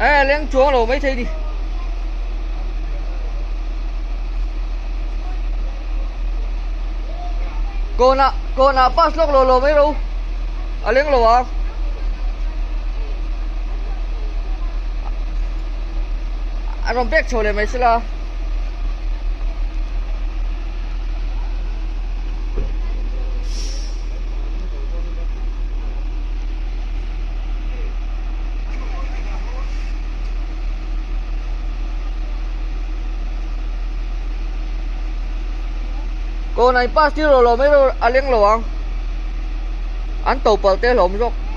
E leng chuang lo mai thei ni. Kawnah kawnah pass lawk lo lo mai ro a leng lo ang. A rawn bek chho leh mai sela. Kawnah in pass tir lo lo mai ro a leng lo ang. An to palh te hlawm zawk.